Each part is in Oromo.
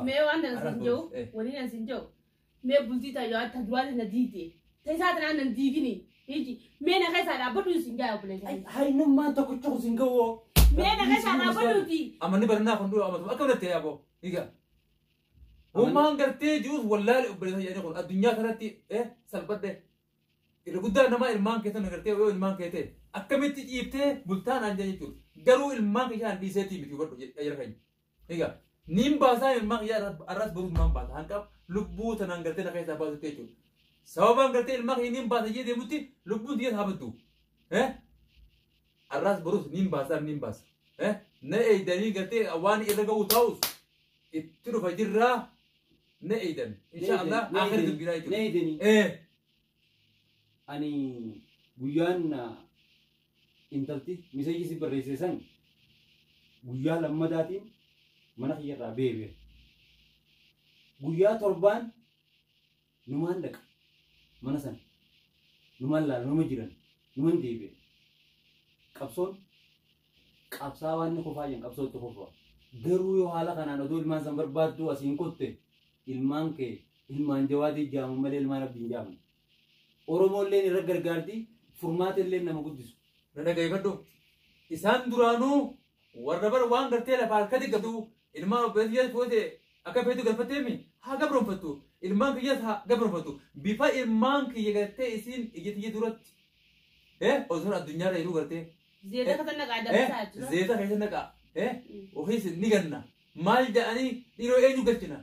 Mee waan nan sin jiru, waliin nan sin jiru. Mee bultii tayyoo ta duraa na diite. Ta isaa tanaan nan diigini. Hiji mee na keessaa dhaabbadhu sin jaa obboleessa. Haynummaan tokkicha kun sin ga'oo. Mee na keessaa dhaabbadhuuti. Amanni barannaa kun dura amatu akka biratti yaaboo. Egaa. Hummaan gartee jiruus wallaale obboleessa jedhanii kun addunyaa kanatti salphadhe. Irra guddaa namaa ilmaan keessan agartee yoo ilmaan kee ta'e akkamitti ciiftee bultaan aan jechuudha. Garuu ilmaan kiyyaa dhiiseetii miti hubadhu jira keenya. Egaa niin baasaa ilmaan kiyyaa arras boruuf ilmaan baasa. Hanqaf lubbuu tanaan gartee na keessaa baasutti jechuudha. Sababaan gartee ilmaan kiyya niin baasa jee deemutti lubbuun tiyya haa baddu. Arras boruuf niin baasaa niin baasa. Na eeydanii gartee waan irra ga'u ta'us itti dhufa jirraa na eeydan. Inshaallah akhir dubbiraa jechuudha. Na eeydanii. Ani guyyaan intalti miseejii si barreesse san guyyaa lammadaatiin mana kiyyarraa beebe. Guyyaa torbaan numaan dhaqa mana sana. Numaan laala numa jiran numan deebi'e. Qabsoon qabsaa waan ni kufaa jiran qabsoo itti kufaa. Garuu yoo haala kanaan odoo ilmaan san barbaadduu asiin kotte ilmaan kee ilmaan jawaadii jaamu malee ilmaan abdiin jaamu. Oromoolleen irra gargaarti furmaata illee nama guddisu. Na dhaggeeffadhu. Isaan duraanuu warra bara waan gartee lafa harkatti gatu ilmaan obboleessa fuute akka feetu galfatteemi haa gabroonfattu. Ilmaan kiyyaas haa gabroonfattu. Bifa ilmaan kiyya gartee isiin ija tiyya duratti osoo addunyaarra yeroo gartee Zeeta keessa naqaa dabsaa jechuudha. Zeeta keessa naqaa. Ofiis ni ganna. Maal jedhanii dhiiroo eenyu galchina?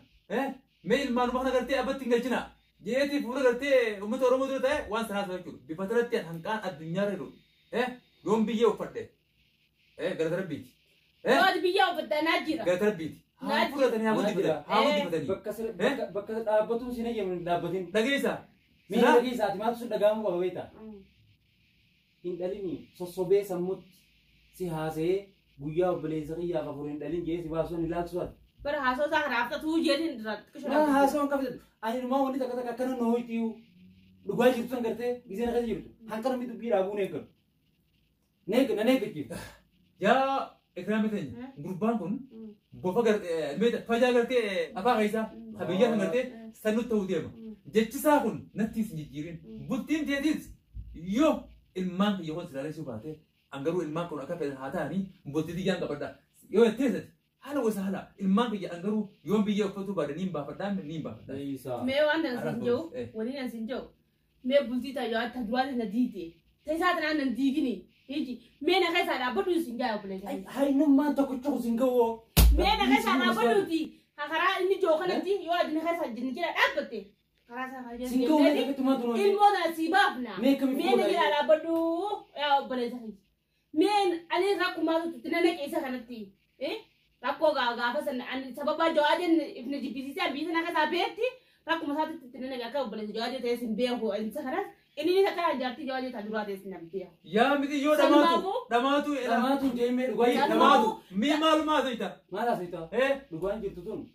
Mee ilmaanuma kana gartee abbatti hin galchina? Jeetii fuula gartee uummata Oromoo dura ta'e waan sanaas jechuudha. Bifa tanatti hanqaan addunyaarra jiru. Yoon biyyee uffadhe. Galata rabbiiti. Yoo ati biyya uffatte naa jira. Galata rabbiiti. Haa fudhatanii haa guddifatanii. Haa guddifatanii. Bakka dhaabbatu sin eeyyamu hin dhaabbatin. Dhageessaa. Mee dhageessaa ati maaltu sun dhagahamuu qaba beektaa? Hin dhalini sossobee sammuutti si haasa'ee guyyaa obboleessa kiyyaaf afur hin dhalin jee si baasuun hin laalchisu ati. Bara haasoo isaa kana haftatuu jeetiin dura. Maal haasoo hin qabdu. Ani numaa wanni takka takka akkana nu hoytiyu dhugaa jirtu san gartee gisee na keessa jirtu hanqa namni dubbii dhaabuu na eeggalu. Na eeggachiiftu. Yaa ikraamii teenya gurbaan kun bofa gartee fajaa gartee afaan keessaa kabiyyaa san gartee sannutti ta'uu deema. Jechisaa kun nattiis hin jijjiirin. Bultiin teetiis yoo ilmaan kiyya kun silaalee baate an garuu ilmaan kun akka fedhan haa ta'anii bultii tiyyaan qabadha. Yoo jetteessati haala gosa haala ilmaan kiyya an garuu yoon biyya uffatu baadhe niin baafadhaa niin baafadha. Mee waan nan sin jiru waliin nan sin jiru mee bultii tayyoo ta duraa na diite. Ta isaa tanaan nan diigini. Hiji mee na keessaa dhaabbadhu sin jaa obboleessa. Haynummaan tokkicha kun sin ga'oo. Mee na keessaa dhaabbadhuuti. Karaa inni jiru kanatti yoo ati na keessaa jira dhaabbatte. Karaa isaa kan Sin ga'oo mee takkittumaa tunuun. Ilmoo tana sii baafna. Mee akkamitti Mee na jira dhaabbadhu yaa obboleessa. Mee ani rakkumaa tutti na naqe isa kanatti. Rakkoo gaafa sana ani sababa jawaadeen ifni jibbisiisee biyya sana keessaa beetti rakkuma isaatti itti na naqe akka obboleessa jawaadee ta'es hin beeku isa kanas inni isa kana jaartii jawaadee ta'a duraa ta'es hin beeku. Yaa miti yoo dhamaatu dhamaatu Dhamaatu hin jeemee dhugaa jirtu. dhamaatu mii maalumaa soita. Maal haasofta? Dhugaan jirtu tun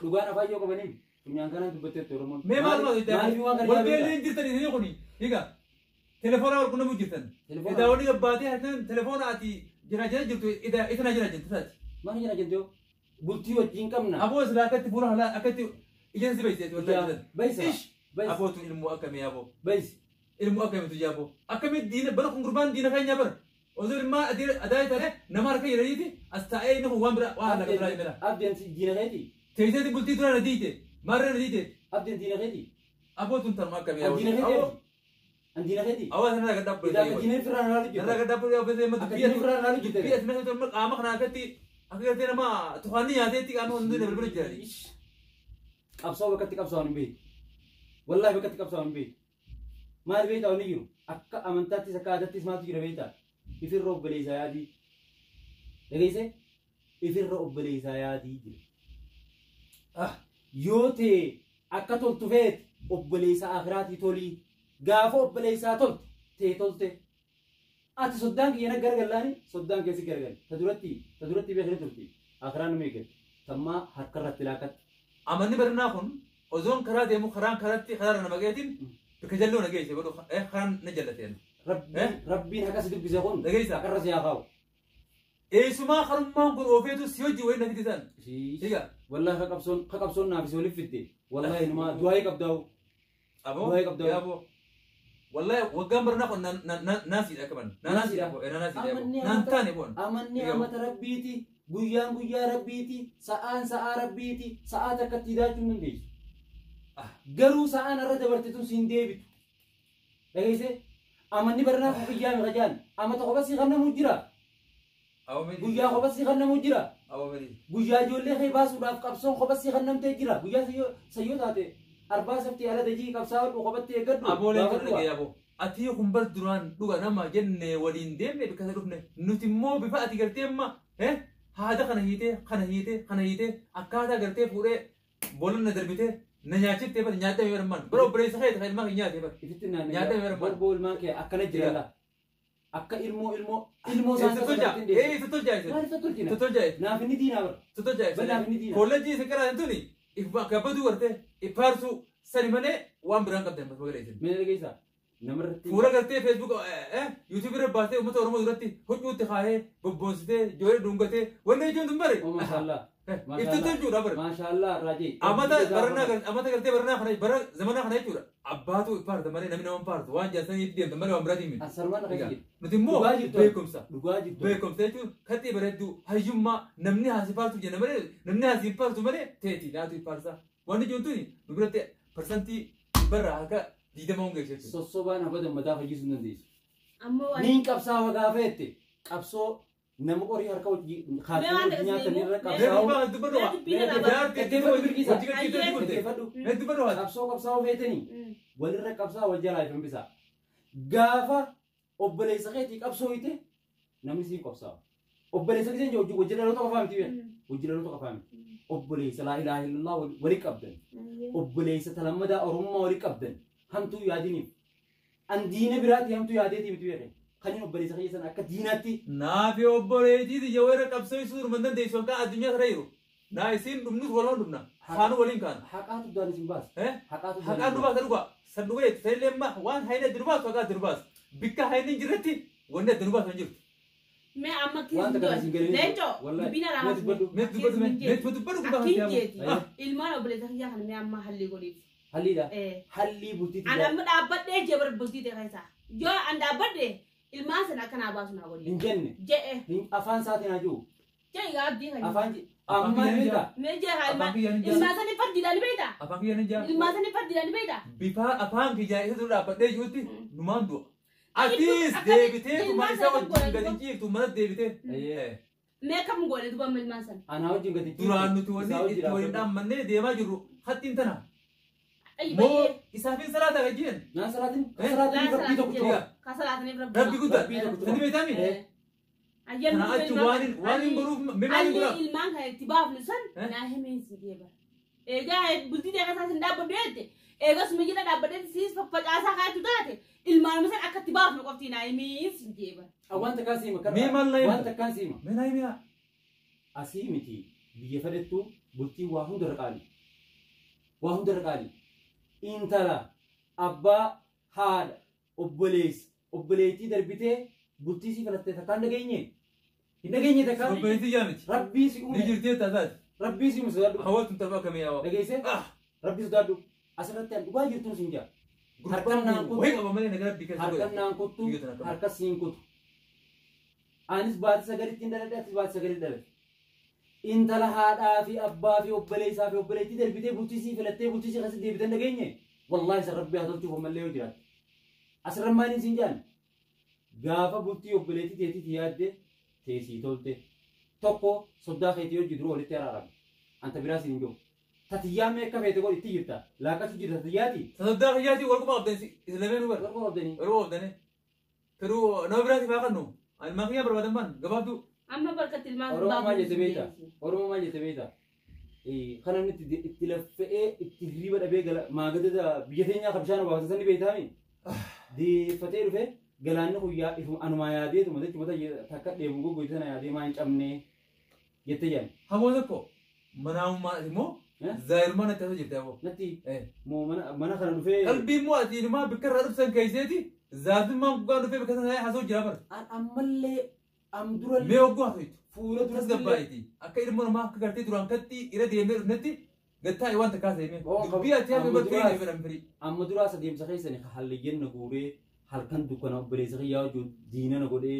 dhugaan afaan yoo qabaniin funyaan kanaan dubbatteetti Oromoon. Mee maalumaa soita. Maaliif waan kana Walbeelleen jirtan isin kuni egaa telefoona wal qunnamuu jirtan. Idaa walii gabbaatee harkaan telefoona ati jira jira jirtu idaa itana jira jirtu taati. Maal jira jirtu bultii wajjin qabna. Aboo silaa akkatti fuula halaa akkatti ija si beeksise wallahi. Bayisa. Abootu ilmoo akkamii aboo. Bayisi. Ilmoo akkamiitu jaaboo. Akkamitti diina bara kun gurbaan diina keenya bara. Osoo ilmaa adaa ta'e nama harka jiraniiti as taa'ee inni kun waan bira waan lafa biraa jira. Abdeen diina keeti. Teessee bultii dura na diite maarree na diite. Abdeen diina keeti. Abootuun tanuma akkamii aboo. Diina keeti. Andiina keeti. Awwa sana gaddaa Idaa akka diina firraa naalu jirta. Narraa gaddaa bu'ee obboleessa Akka diina firraa naalu jirta. dubbii ati nasa qaama kana akkatti akka gartee nama tufaanni nyaateetti qaama hundi na bilbila jirani. Qabsoo bakkatti qabsaa'uun hin beektu. Wallaahi bakkatti qabsaa'uun hin beektu. Maal beektaa wanni jiru? Akka amantaattis akka aadaattis maaltu jira beektaa? Ifirra obboleessaa yaadii. Dhageessee? Ifirra obboleessaa yaadii jira. Yoo ta'e akka toltu feete obboleessa akiraatii tolii. Gaafa obboleessaa tolte ta'e tolte. Ati soddaan kiyya na garagallaani soddaan keessi garagali. Ta duratti beekni turti. Akiraan nama eeggatti. Tammaa harka irratti laakatti. Amanni barnaa kun osoon karaa deemu karaan karatti karaarra nama geetiin bakka jalloo na geesse godhu karaan na jallateen. Rabbiin akkas dubbise kun Dhageessaa. akarra si haa kaa'u. Eessumaa karummaan kun oofeetu si hojii wayii na fidisan. Egaa Wallahi ka qabsoon naaf si waliif fidde. Wallahi numa du'aayii qabdaa'u. Aboo. Du'aayii qabdaa'u. Aboo. Wallahi waggaan barnaa kun naasiidha qaban. Naasiidha aboo. Naasiidha aboo. Naan taane boon. Amanni amata rabbiiti. Guyyaan guyyaa rabbiiti. Sa'aan sa'aa rabbiiti. Sa'aa takkatti hidhaachuu hin dandeessu. Garuu sa'aan irra dabarte tun siin deebitu. Dhageessee? Amanni barnaa kun guyyaa meeqa jaan? Amata kopha sii kannamuu jira. Guyyaa kopha sii kannamuu jira. Guyyaa ijoollee kee baasuudhaaf qabsoon kopha sii kannamtee jira. Guyyaa sayyoo taate arbaa saftii ala dajii qabsaa'uu kophatti eeggadhu. Abooleen kun dhagee aboo. Ati kun bar duraan dhuga nama jenne waliin deemne bakka isa dhufne nuti immoo bifa ati gartee amma haada kana hiitee kana hiitee kana hiitee akkaataa gartee fuudhee boolla na darbitee na nyaachiftee bar nyaadhamee bar maan bara obboleessa keeti kan ilmaa kee nyaatee bar. Ifitti naannoo Nyaata bara borboo ilmaan kee akkana jira laa. Akka ilmoo ilmoo ilmoo isaan Isa tolchaa ee isa tolchaa isa Maal isa tolchina? isa tolchaa Naaf inni diinaa bara. isa tolchaa Bal naaf inni diinaa. Koolleejjii isa qaraan tuni gabbaduu gartee ifaarsuu sani malee waan biraan qabdan bas magalee isin. Mee dhageessaa? Namarratti. Fuula gartee Facebook YouTube irra baasee uummata Oromoo duratti huccuutti kaayee bobboonsitee ijoollee dhungatee wanni ijoon tun bare. Oh maashaallah. Itti tolchuudha bare. Maashaallah raajee. Amata barannaa amata gartee barannaa kana bara zamanaa kana jechuudha. Abbaatu paarta malee namni nama paartu waan jaallatanii deemtan malee waan biraatiin miti. Asarmaan akkasii jedhu. Nuti immoo Dhugaa jirtu. beekumsa. Dhugaa jirtu. Beekumsa jechuun kaxii bareedduu hayyummaa namni haasi paartu jenna malee namni haasi paartu malee teeti naatu paarsa. Wanni ijoon tuni nu biratti parsantii barraa akka 20 hongeessu jechuudha. Sossobaan abadan mataa fayyisuu hin dandeessu. Amma waan Niin qabsaawa gaafa jette qabsoo nama qorii harka hojii Mee waan kaatee nyaatan irra dhaqsee qabsaa'u. Beekumsa dubbadhu. Mee dubbii na Dhaggeeffadhu. Qabsoo qabsaa'oo feetanii walirra qabsaa wal jalaa ifin bisaa. Gaafa obboleessa keetii qabsoo hiite namni siin qabsaa'u. Obboleessa keessan hojii hojii dhaloota qofaa miti beeku. Hojii dhaloota qofaa miti. Obboleessa laa ilaaha illallah walii qabdan. Obboleessa talammadaa Oromummaa walii qabdan. Hamtuu yaadiniif. An diina biraatti hamtuu yaadeetii miti beeku. Kan obboleessa keessan akka diinaatti Naafi obboleettii tiyya warra qabsoo dhuma dandeessu akka addunyaa kana jiru. Naa isin dhumnus walumaan dhumna. Faanu waliin kaana. haqaatu daan isin baasa. Haqaatu Haqaan nu baasa dhugaa. San dhugaa jechuudha. Sanillee amma waan hayni adda nu baasu haqaa adda nu baasa. Bikka hayni hin jirretti wanni adda nu baasu hin jirtu. Mee amma Waan takka isin galanii. Leencoo Wallahi. dubbii na Mee raafne. dubbadhu. Mee dubbadhu mee dubbadhu gubbaa Akkin kan jeeti. Ayyo. Ilmaan obboleessa kiyyaa kana mee amma hallii godhiif. Halliidha. Hallii bultii An amma dhaabbadhee jee bara bultii ta'e keessaa. Yoo an dhaabbadhe ilmaan sana akka naa baasu naa godhiif. hin jenne. Je'e. Afaan isaatiin haa jiru. Je'e gaa abdii kan. Afaan amma beektaa? Mee jee haa Afaan ilmaan. kiyyaa ni jaa. Ilmaan sani fardiidhaan ni beektaa? Afaan kiyyaa ni jaa. Ilmaan sani fardiidhaan ni beektaa? Bifa afaan kiyyaa isa dura dhaabbadhee jirutti numaan du'a. Atiis deebitee tuma isa wajjin gadi ciiftu mana deebitee. Mee akkam goone duba amma ilmaan sana? Anaa wajjin gadi ciiftu. Duraan nuti wanni itti waliin dhaammannee deemaa jirru hattiin tana. Moo isaafin salaata gajjeen. Naan salaatiin salaatiin rabbii tokko jira. Ka salaataniif rabbi. Rabbi guddaa. Rabbii tokko Sani beektaami? Ayyaanni Kana achi waan hin godhuuf mee maal hin godhaaf? Alli ilmaan kana itti baafnu san naa himeen si geeba. Egaa bultii ta'e keessaa sin dhaabbadhu jette eegas miyyina dhaabbadhee siis faffacaasaa kaa'attu taate ilmaanuma san akka itti baafnu qofti naa himeen si geeba. Waan takkaan siima. Mee maal na himta? Waan takkaan siima. Mee naa himiyaa? Asii miti biyya fedhattu bultii waa hundarra qaali. Waa hundarra qaali. Intala abbaa haadha obboleessa obboleettii darbitee bultii sii filattee takkaan dhageenye. Hin dhageenye takkaan. Obboleettii yaa miti. Rabbii si Ni uume. jirti taasaati. Rabbii si uume sodaadhu. Hawwatu tapha akkamii yaa? Dhageessee? Rabbii sodaadhu. Asirratti an dhugaa jirtuun siin jaa. Harkaan naan kutu. Wayii qaba malee nagaa rabbii keessa Harkaan naan kuttu. Biyya tana qaba. Harka siin kutu. Anis baatii sagalitti hin dhaladhe atis baatii sagalitti dhaladhe. Intala haadhaa fi abbaa fi obboleessaa fi obboleettii darbitee bultii sii filattee bultii sii keessatti deebitan dhageenye. Wallaahi isa rabbii haa tolchuuf ammallee yoo jiraate. Asirra maaliin siin jaan? Gaafa bultii obboleettii teetiitti yaadde teessii tolte. Tokko soddaa keetii hojii dura walitti araarame. Anta biraa siin hin jiru. Tatiyyaa mee akka feete godhi itti jirta. Laaqatu jirta tatiyyaati. Soddaa kiyyaatii wal quba qabdan isa lameen bara. Warqa qabdanii. Wal quba qabdanii. Garuu nama biraatiif haa kennu. Ani maa kiyyaa barbaadan baan gabaabduu. Amma barkatti ilmaan sun Oromoo maal baafnu jette si beektaa? geessi. Oromoo maal jette beektaa? Kan namni itti laffa'ee itti hirriba dhabee gala maagada biyya teenyaa kan bishaan obaasan sani beektaami? Deeffatee dhufe galaanni guyyaa ifu anumaa yaadeetuma jechuudha takka dheebuu goggoitu sana yaadee maa hin cabnee jettee jedhan. Hamoo tokko manaamummaa immoo zaayirummaa natti haasoo jirti aboo. Natti moo mana kana dhufee. Qalbii immoo ati ilmaa bikka irraa dhufsan keesseeti zaayirummaan gugaan dhufee bikka sana haasoo jira bara. An ammallee am durallee. Mee hogguu haasoo jirtu. Fuula duratti Tasgabbaa'iti. Akka ilmoo namaa akka gartee duraan katti irra deemnee dhufnetti gattaa waan takkaa seemee. Dubbii ati hafe bartee ni fedhan firii. Amma duraas adeemsa keessani hallayyan na guuree halkan dukkana obboleessa kiyyaa wajjin diina na godhee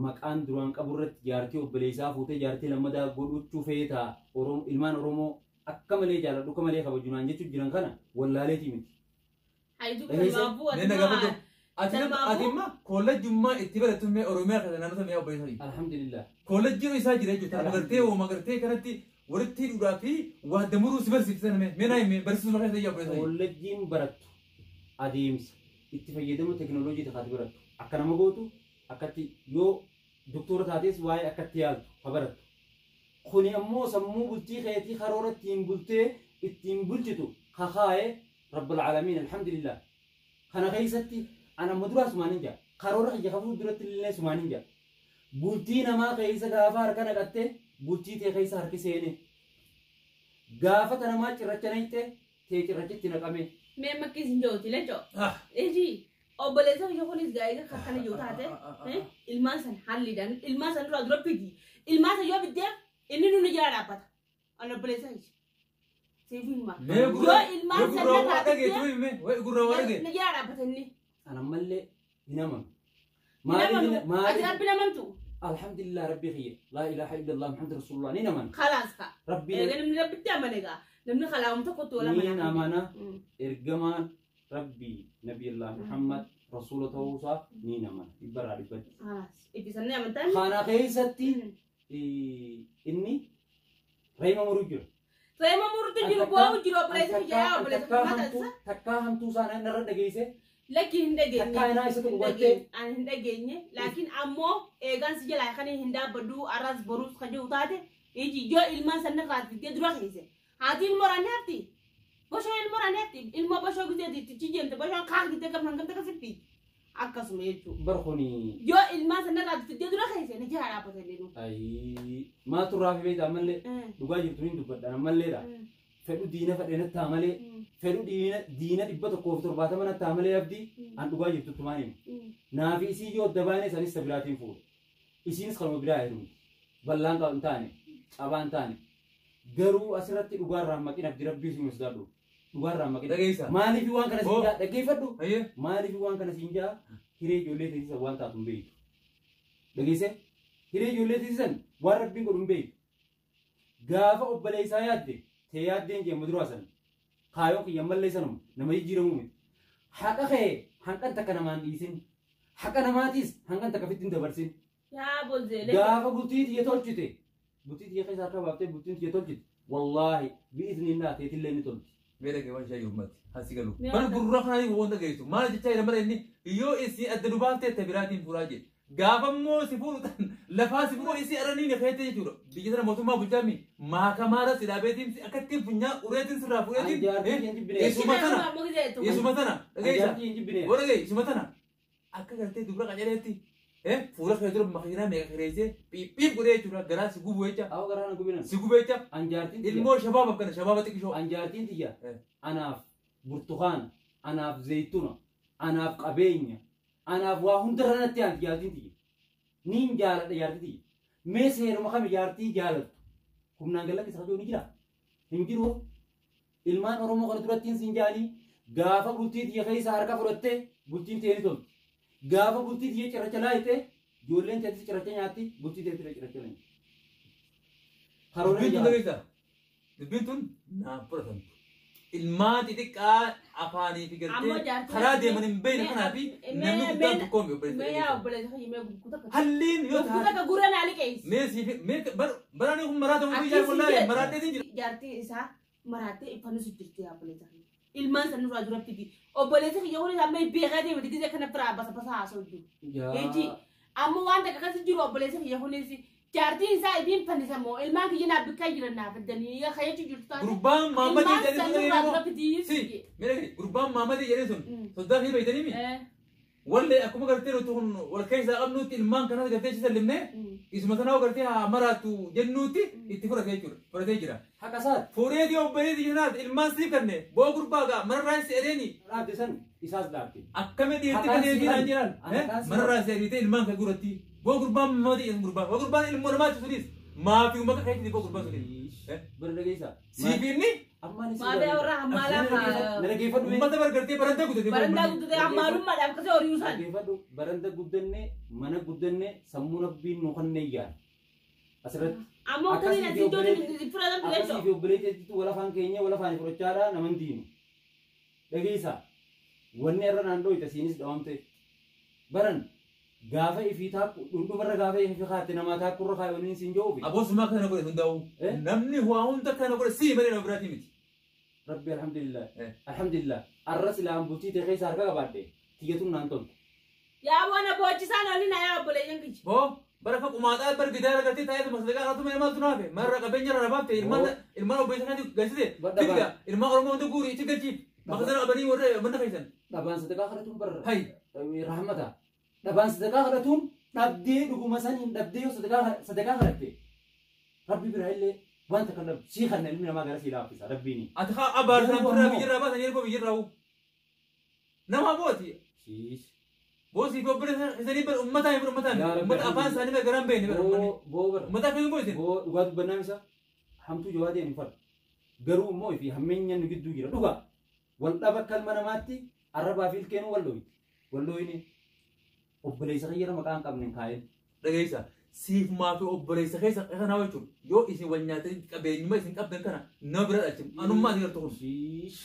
maqaan duraan qabu irratti jaartii obboleessaa fuutee jaartii lammadaa godhachuu feetaa ilmaan Oromoo akka malee jaaladhu akka malee kabaju naan jechuun jiran kana wallaaleetii miti. Hayituu Dhageesse? kanaafuu Mee na gaafadhu. ati Ati imma kollejjummaa itti barattu mee Oromiyaa keessa naannoo mee obboleessa. Alhamdulillah. Kollejjiin isaa jira jechuudha. Agartee wooma agartee kanatti walitti hidhuudhaa fi waa damuruu si barsiiftan mee mee naa himee barsiisuma keessa iyyaa obboleessa. Kollejjiin barattu adeemsa itti fayyadama teekinooloojii taate barattu akka nama gootu akkatti yoo doktora taates waa'ee akkatti yaaltu ha barattu. Kuni ammoo sammuu bultii keetii karoora ittiin bultee ittiin bulchitu kakaa'ee Rabbul Aalamiin alhamdulillah. Kana keessatti ana amma duraa sumaan hin jaa karoora kiyya kafuu duratti illee sumaan hin jaa. Bultii namaa keessa gaafa harka naqattee bultii tee keessa harki seene. Gaafa ta namaa cirracha naqxee tee cirrachitti naqame. Mee makkiis hin jooti leencoo. Eji obboleessa kiyya kunis gaa'ela akkana yoo taate ilmaan san halliidhaan ilmaan san dura dura fidi. Ilmaan san yoo fiddeef inni nuni jala dhaabbata. Ani obboleessa kiyya. Siif hima. Mee gurra Yoo ilmaan mee san gurra waa irraa dhageetu hime wai gurra waa dhagee. Na jala dhaabbata inni. Ana ammallee hin amanu. Hin amanu. Ati Maaliif? rabbi namantu. Alhamdulillah rabbi kiyya. Laa ilaaha illallah Muhammad rasulullah ni amana. Khalaas ka. Rabbi Egaa namni rabbitti amane egaa. Namni kalaamum tokkotti wal ni amana. amana ergamaan rabbi nabiyallah Muhammad rasuula ta'uusaa ni amana. Dhibbarraa dhibbatti. Khalaas. Ibbisannee amantaan. Kana keessatti inni reema muruu jira. Reema murtu jiru bu'aa jiru obboleessa kiyya yaa obboleessa kiyya mataa isaa. Takkaa hamtuu isaa narra dhageesse Lakki hin dhageenye. takkaa inaa isa tokko gartee Ani hin dhageenye. Laakiin ammoo eegaan si jalaa kan hin dhaabbadhu arras boruus kan jiru taate iji yoo ilmaan sanna irraa dura keesse. Haati ilmoo raanii hafti. Boshoo ilmoo raanii hafti. Ilmoo boshoo gisee itti jeemte boshoo kaak dittee gam hangam takka sippi. Akkasuma jechuudha. bar kuni Yoo ilmaan sanna irraa fiddee dura keesse ni jala dhaabbata inni. maatu irraa fi beekta ammallee dhugaa jirtu ni dubbadha ammalleedha. Fedhu diina fedhe nattaa malee fedhu diina 170 nattaa malee abdii an dhugaa jirtu tumaan himu. Naafi isii yoo adda baane sanis sabiraatiin fuudha. Isiinis kanuma biraa heerumti. Ballaan qabu hin taane cabaa hin taane. Garuu asirratti dhugaarraa maqin abdii rabbii siin sodaadhu. Dhugaarraa maqin. Dhageessa. Maaliif waan kana siin jaa dhaggeeffadhu. Hayyee. Maaliif waan kana siin jaa hiree ijoollee teessisan waan taatu hin beektu. Dhageesse hiree ijoollee teessisan waan rabbiin godhu hin beektu. Gaafa obboleessaa yaadde tee yaaddeen jee muduraa sana kaayoon kiyya mallee sanuma nama jijjiiramuu miti. Haqa kee hanqan takka namaan dhiisin. Haqa namaatiis hanqan takka fitti hin dabarsin. Yaa bolzeelee. Gaafa bultii tiyya tolchite bultii tiyya keessa harka baaftee bultiin tiyya tolchite wallaahi bi'iznillaa teetillee ni tolti. Mee dhagee waan shaayii uummati hasi galu. Mee Bar waan gurra kanaa waan dhageessu maal jechaa jira mara inni yoo isii adda nu baaftee ta'e biraatiin fuudhaa jedhe. Gaafa immoo si fuudhu tan lafaa si fuudhu isii aranii ni keette jechuudha. Biyya sana mootummaa bulchaami maakamaara si dhaabeetiin akka ittiin funyaa ureetiin sirraa fuudheetiin. Jaartii hin jibbinee. Isuma tana isuma tana dhageessa. Jaartii hin jibbinee. Yoo dhagee isuma tana akka gartee dubra qacaleetti fuula kee dura makiinaa meeqa kireessee phiiphiif godhee jechuudha garaa si gubu jecha Awa garaa na gubinan. si gubee jecha An jaartiin tiyya. ilmoo shabaaba kana shabaaba xiqqishoo. An jaartiin tiyya. Anaaf burtukaana, anaaf zayituna, anaaf qabeenya, anaaf waa hundarra natti aanti jaartiin tiyya. Niin jaaladha jaartii tiyya. Mee seeruma kami jaartii jaalattu? Humnaan galla keessa ni jira? Hin jiru. Ilmaan Oromoo kana durattiin siin jaanii gaafa bultii tiyya keessa harka fudhattee bultiin tee ni tolti. Gaafa bultii tiyya cirracha laayite ijoolleen teetis cirracha nyaatti bultii teetis cirracha laayite. Karoora Dubbiin tun jaalladha. dhageessa. Dubbiin tun naaf fudhatamtu. Ilmaan xixiqqaa afaanii fi Ammoo gartee jaartii karaa deeman hin beekne kanaa fi namni guddaan tokko hin Mee yaa obboleessa. obboleessa kiyya mee gurgurta akka. Halliin yoo Gurgurta taate akka gurra naa liqeessi. mee siif mee baraanii kun maraa ta'uu biyyaa wallaalee maraadheetiin jira. Jaartii isaa maraattee iffanni jirti yaa obboleessa kiyya. Ilmaan san nurraa dura fidi. Obboleessa kiyya kunis amma beekaa deema gisee kana biraa basa basa haasa'u jiru. Eeji amma waan takka akkas jiru obboleessa kiyya kunis jaartiin isaa ifiin fannisamoo ilmaan kiyya naaf bikkaa jiran naaf fiddanii kayyachuu jirtu taate. Gurbaan Maammadii Ilmaan jedhanii san sun nurraa immoo dura fidii. si mee dhagee gurbaan Maammadii jedhanii sun soddaa fi beeytanii mi wallee akkuma gartee nuti kun wal keessaa qabnutti ilmaan kanas gartee si sallimnee isuma sanaa gartee haa maraattu jennuutti itti fudhatee jechuudha fudhatee jira. Haqa isaati. Fuudheetii obboleetii jiraat ilmaan siif kenne boo gurbaa gaa manarraa si ereeni Dhaabde san isaas dhaabde. akkami dhiirti Haqaan kan si eeginaan kan. jiraan Haqaan si manarraa si eriitee ilmaan kan guratti boo gurbaan mamadii jedhan gurbaa boo gurbaan ilmoo namaati sunis Maafi uummata keetti dhibboo gurbaa suni. Bira dhageessaa. Siif inni Ammaan isin Maafi warra hammaalaa haa. Na dhageeffadhu. uummata bargartee barandaa guddate. Barandaa guddate hammaalummaadhaaf akkasii horii isaan. Dhageeffadhu baranda guddanne mana guddanne sammuu rabbiin nu kanneen yaala. Asirratti. Ammoo tani na siitoo fudhatamtu Akkasii jechuudha. fi obboleettiitu wal afaan keenya wal afaan fudhachaadha naman diinu. Dhageessaa. Wanni irra naan dhooyte siinis dhawamte. Baran gaafa ifii taakku dhundhumarra gaafa ifii kaatte namaa taakkurra kaayoniin siin joobi. Abosumaa kana godhe hundaa'u. Namni waa hunda kana godhe sii malee nama biraatii miti. Rabbi alhamdulillah. Alhamdulillah. Arra silaan bultii ta'e keessa harka qabaadhe tiyyatuun naan toltu. Yaa bona boochisaan olin yaa obboleeyyan kiyya. Boo bara ka qumaaxaa bar gidaara gartee taa'ee masadaqaa irratti mee maaltu naafe marra qabeenya irra baafte ilmaan ilmaan obboleessa kanatti galchite fidiga ilmaan Oromoo hunda guuri itti galchiif makasana qabanii warra mana keessan. Dhabaan sadaqaa kadhatuun barra. Hay. Rahmata. Dhabaan sadaqaa kadhatuun dhabdee dhuguma saniin dhabdee yoo sadaqaa kadhatte rabbi biraa illee wanta kan dhabdu sii kanna ilmi namaa gara sii laaffisa rabbiini. Ati haa abaarsan turraa biyyarraa baasan yeroo biyyarraa hoo. Nama booti. Siis. Boosii fi obboleessa isanii bar uummataa hin uummataa uummata afaan isaanii bar garaan beekni bar uummanni. Boo bara. Uummata akkamiin boo isin? Boo dhugaa dubbannaa isa hamtuu jawaadee hin fadhu. Garuu immoo fi hammeenya nu gidduu jira dhugaa. Wal dhaba akka ilma namaatti arrabaa fi ilkeenuu wal dhooyte. Wal dhooyne obboleessa kiyyara maqaa hin qabne hin kaa'in. Dhageessa siif maafi obboleessa keessa kanaa jechuun yoo isin wal nyaatanii qabeenyuma isin qabdan kana nama bira dhalchim anummaa isin gartuu kun. Shiish.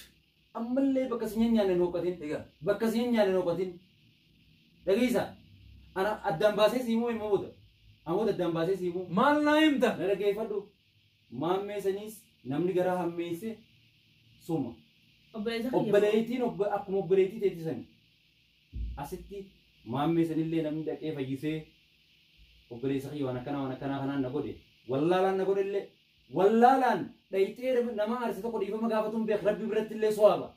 Ammallee bakka isin hin nyaanne hin hooqatin. Egaa. Bakka isin hin nyaanne hin hooqatin. Dhageessa. Ana addaan baasee siimuu hin booda. Amoota addaan baasee siimuu. Maal naa himta? Na dhageeffadhu. Maammee saniis namni garaa hammeesse suma. Obboleessa kiyya. Obboleettiin akkuma obboleettii teetti sani. Asitti maammee sanillee namni dhaqee fayyisee obboleessa kiyya waan akkanaa waan akkanaa kanaan na godhe. Wallaalaan na godhe illee wallaalaan dhayxee nama aarse tokko dhiifama gaafatuun beek rabbi biratti illee so'aaba.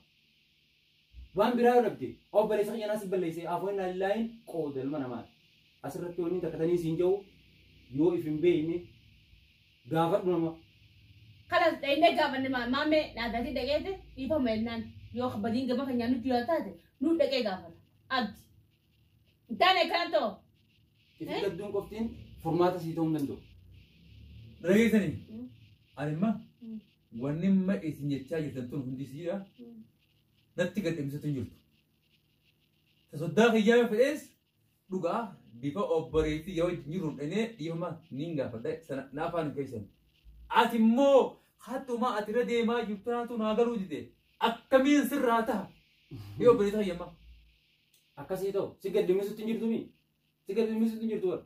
Waan biraa yoo dhabde obboleessa kiyya naas balleessee afoo inni lillaahin qooda ilma namaati. Asirratti wanni takkatanii siin jiru yoo if hin beekne gaafadhu nama. Kalas dhaynee gaafanne maammee naadaatii dhaqeete dhiifama jennaan yoo badiin gama kan nyaannu yoo taate nu dhaqee gaafata. Abdi. Intaane akkana ta'u. Ifi gadduun qoftiin furmaata sii ta'uu hin danda'u. Dhageessanii? Ani imma wanni imma isin jechaa jirtan tun hundi siidha. Natti gadhimsatu hin jirtu. Tasoddaa kiyyaa yoo fedhees dhugaa bifa obboleettii yoo jiru dhanee dhiifama niin gaafadha sana na afaan hin keessan. Ati immoo hattumaa ati irra deemaa jirtu taatu naa galuu dide akkamiin sirraa ta'a? Yoo obboleessa kiyya Akkasii ta'u si gadhimisutti hin jirtu mi? Si gadhimisutti hin jirtu bara.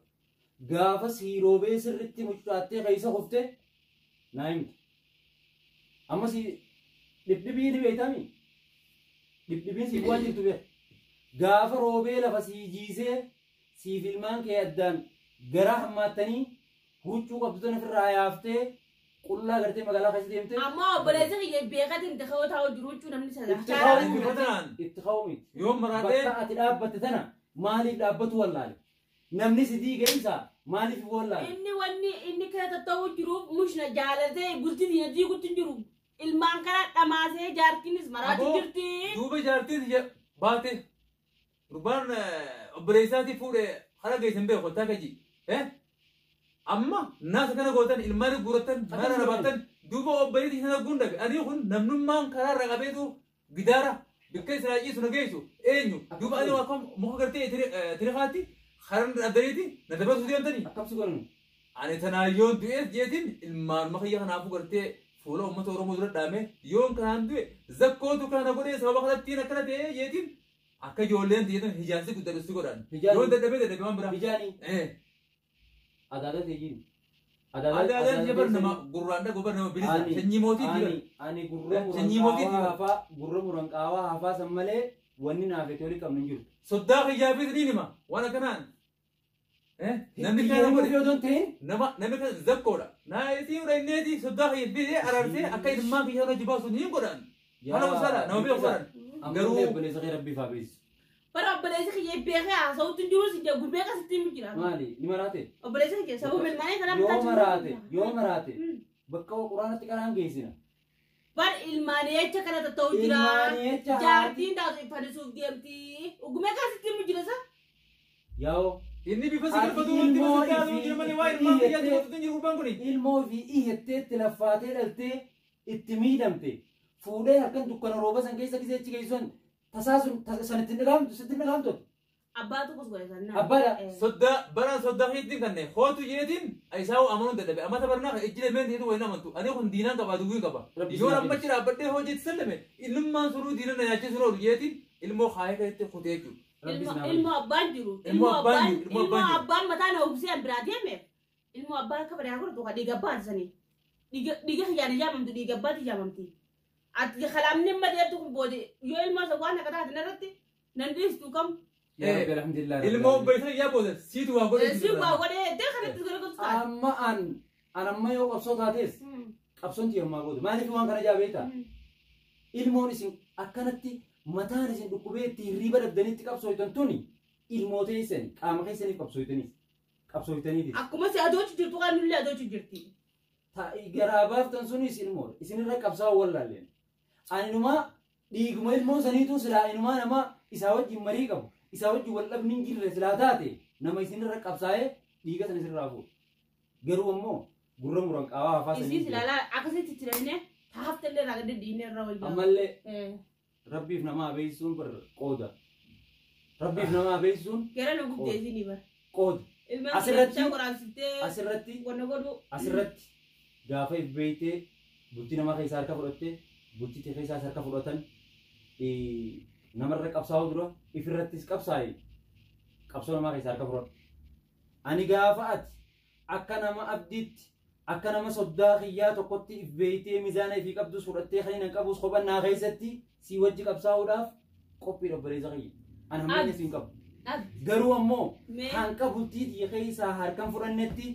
Gaafa sii roobee sirriitti mucucaattee keessa kuftee naa himti. Amma si dhibdhibii ni beektaa mi? Dhibdhibiin sii bu'aa jirtu beeka. Gaafa roobee lafa sii jiisee siif ilmaan kee addaan garaa hammaattanii huccuu qabdu tana ofirraa yaaftee qullaa gartee magaalaa keessa deemtee. Ammoo obboleessa kiyya beekatiin itti ka'oo taa'u jiru jechuun namni Itti sana. ka'uu Bifa tanaan Itti ka'uu miti. yoo maraatee Bakka ati dhaabbatte tana maaliif dhaabbatu wallaale? Namni si diige isa maaliif wallaale? Inni wanni inni kana tatta'uu jiruuf mushna jaalatee bultii diina diigutti hin jiru. Ilmaan kana dhamaasee jaartiinis maraatu Aboo. jirti. Duuba jaartiin baate gurbaan obboleessaatii fuudhee hara geessan beeku kottaa gaji. Amma naasa kana gootan ilmaan guuratan mana rabaatan duuba obboleettii sana gundabe ani kun namnummaan karaa irra qabeetu gidaara bikka isaa ciisu na geessu eenyu duuba ani akkam muka gartee tirikaatti karaa dhaabdaniiti na dabarsuu deemtanii. Akkam si godhan? Ani tanaan du'ees jeetiin ilmaan makiyya kanaafuu gartee fuula uummata Oromoo dura dhaame yoon kanaan du'e zakkootu kana godhee sababa kanattiin akkana ta'ee jeetiin akka ijoolleen ta'eetan hijaansi guddadhu si godhan. Hijaan- Yoon dadhabee dadhabee waan biraa. Hijaani adaada ta'eeyin. Adaadaan jabar nama gurraan dhagu bar nama bilisa sanyii mootii jira. Ani gurra Sanyii mootii muran qaawaa hafaa gurra muran qaawaa hafaa san malee wanni naaf itti olii qabnu hin jiru. Soddaa kiyyaafis ni hima waan akkanaan. Namni kana Yeroo godhe yoo ta'in nama namni kana zakkoodha. Naa isii hudhanneeti soddaa kiyya fidee araarsee akka ilmaan kiyya irra jibaasu ni godhan. Haala gosaadha nama beeku godhan. garuu Garuu- obboleessa kee rabbiif haa beeksisu. Bara obboleessi kiyya beekee haasa'utti hin jiru si gurbee akkasitti hin jira. Maali ni maraate? Obboleessi kiyya sababa ilmaanii kana Yoo maraate yoo maraate bakka quraanatti qaraan geessina. Bar ilmaanii jecha kana tatta'u jira. Ilmaanii jecha haati Jaartiin taatu iffanisuuf deemti. Ugumee akkasitti hin jira sa. Yaa'oo Inni bifa si Ati galfatu wanti ilmoo bifa si jiru malee waa ilmaan biyyaa si galfatu jiru gurbaan kuni. Ilmoo fi ihetteetti laffaatee dhaltee itti miidhamte fuudhee halkan dukkana rooba san keessa gisee achi geessuun tasaa sun san ittiin dhagahamtu sitti hin dhagahamtu. Abbaatu kus godhe sanna. Abbaadha. Soddaa bara soddaa keetiin kanne hootu jeetiin isaa amanuun dadhabe amata barnaa kan ijji lameen ta'etu waliin amantu ani kun diinaan qaba duwwii qaba. Rabbi Yoo si amma achi dhaabbadhee hojjetti sallame ilmummaan sunuu diina na nyaachisuu oolu jeetiin ilmoo kaayee keessatti kutee jechuudha. Rabbi si Ilmoo abbaan jiru. Ilmoo abbaan jiru, ilmoo Ilmoo abbaan jiru. abbaan mataa na uwwisee an biraa deeme. Ilmoo abbaan akka badaa godhatu ka dhiiga abbaan sanii. Dhiiga kiyyaan ijaamamtu dhiiga abbaatti ijaamamti. Ati kalaamni amma deemtu kun boode yoo ilmoo isa waan akka taate narratti nan dhiistu kam. Yaa Rabbi alhamdulillah. Ilmoo obboleessa yaa booda siitu waa godhe. Si waa godhee iddoo kanatti godhe gosa taate. Amma an an amma yoo qabsoo taates qabsoon tiyammaa gootu maaliif waan kana jaabeeta? Ilmoon isin akkanatti mataan isin dhukkubee itti hirriiba dhabdanitti qabsooytan tuni ilmoo teessan qaama keessaniif qabsooytaniif qabsooytaniifis. Akkuma si adoochu jirtu kan nullee adoochu jirti. Garaa baaftan sunis ilmoodha. Isinirra qabsaa'uu wallaalleen. Ani inumaa dhiiguma ilmoo saniitu silaa inumaa nama isaa wajjin marii qabu isaa wajjin wal dhabni hin jirre silaa taate nama isinirra qabsaa'ee dhiiga sana isinirraa fuudha. Garuu ammoo gurra muran qaawaa hafaa sanii. Isiis ilaalaa akkasitti tirannee taaftallee irraa gadi dhiinee irra wayyaa. Ammallee rabbiif namaa beeksisuun bar qooda. Rabbiif namaa beeksisuun Gara nu gubdee isinii bara. qooda. Ilmaan Asirratti- bishaan waraabsiftee Asirratti wanna godhu. asirratti gaafa if beektee bultii namaa keessaa harka fudhattee bultii tee keessaas harka fudhatan namarra qabsaa'uu dura ifirrattis qabsaa'i qabsoo namaa keessaa harka fudhadhu. Ani gaafa ati akka nama abdiitti akka nama soddaa kiyyaa tokkotti if beektee mizaana ifii qabdus fudhattee kan hin qabus kophannaa keessatti si wajji qabsaa'uudhaaf qophii obboleessa kiyya. Ani hamma siin qabu. Garuu ammoo hanqa bultii tiyya keessaa harkan fudhannetti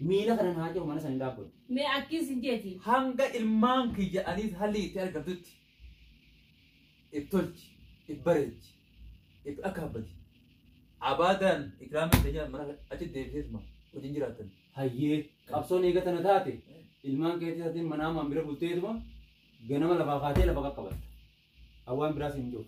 miila kanan haa jiru mana sanii dhaabbatu. Mee akkis hin jeeti. Hanga ilmaan kiyya anis halli itti argamtutti if tolchi, if bareechi, if akaabbati. Abaadaan ikraamii ta'ee mana achi deebiseetuma wajjin jiraatan. Hayyee qabsoon eega tana taate ilmaan keetii isaatiin manaa maan bira bulteetuma ganama lafaa kaatee lafa qaqqabatta. Hawaan biraas hin jiru.